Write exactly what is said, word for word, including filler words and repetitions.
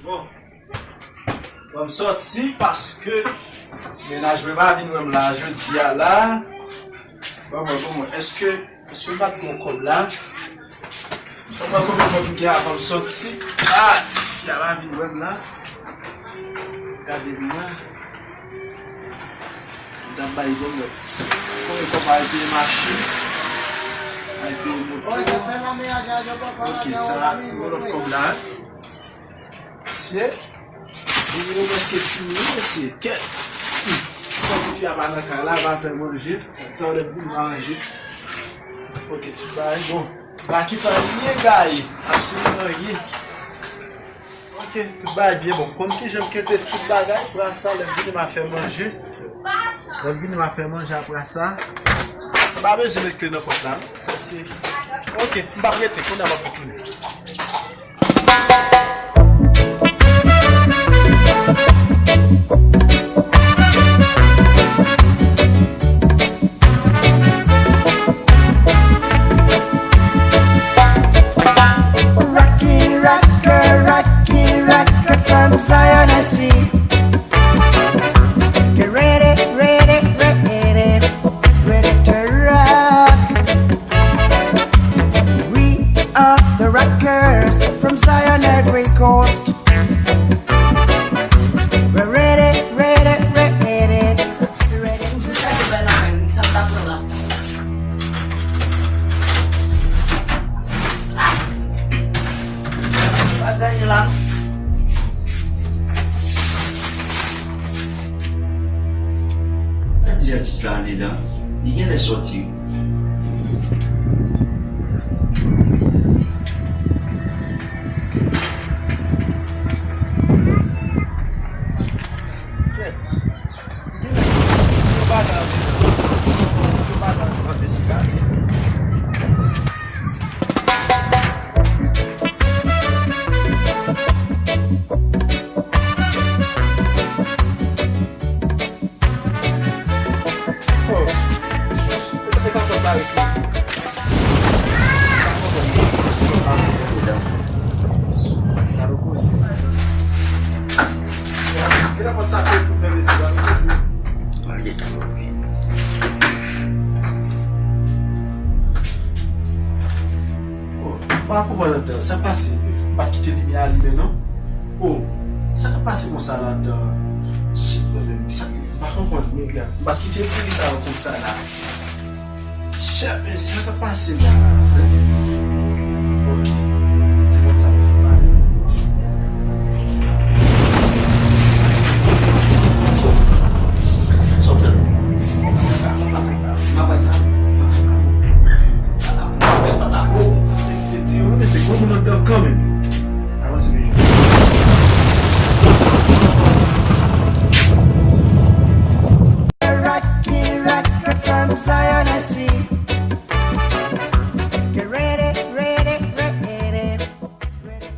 Bon, m sòti paske mennaj mwen pa vin wè m la jodi a la. Bon, bon, bon, bon. Èske, èske m pa t gon kòb la? Mwen konbyen kòb m gen avan m sòti. Ah, fi a pa vin wè m la. Gade m la. M t ap bay bon lòt. Konbyen kòb pa al peye machin? Al peye moto. Ok, sa, yon lòt kòb la. Mesye, di yo prèske fini, mesye. Kèt. Kòm fi a pa nan kay la, pa fè manje. Sa w lè vin manje. Ok, tout bagay bon. Pa kite anyen gaye. Absoliman anyen. Ok, tout bagay byen bon. Konn kijan m kite tout bagay, apre sa, lè m vini, m a fè manje. Lè m vini, m a fè manje apre sa. M pa bezwen met kle nan pòt la, non. Mesye. Ok, m p ap rete, kounye a m ap retounen. Rocky Rocker, Rocky Rocker from Zion I see. Get ready, ready, ready, ready to rock. We are the rockers from Zion every coast. We're ready, ready, ready, ready. Toujou chache bay lakay li, sa m ta pran la. Pa ganyen la non. Sa ti atis la andedan, li genlè sòti wi. Kèt. Genlè gen bagay andedan. Gen bagay andedan, mesye, gade. Oh. E pa, e pa pòt la ret la. E pa pòt la ret la. Gade koze. Gade pòt sa tou pou fè mesye, gade koze. Pa gen tan, wi. Oh, m pa konprann anndan. Sa k pase? M pa t kite limyè a alimen non. Oh, sa k ap pase konsa ladan? Shit, mwen menm, sa, m pa konprann, men gad, m pa t kite l di li sa yo konsa la. Shit, men sa k ap pase la? Ok. Ki konn sa pou fè mal. Sa w fè l? M ap bay sa. Te di yo, men se gwo moun anndan kanmenm. Avanse, men. Rocky, rocky from Zion, I see.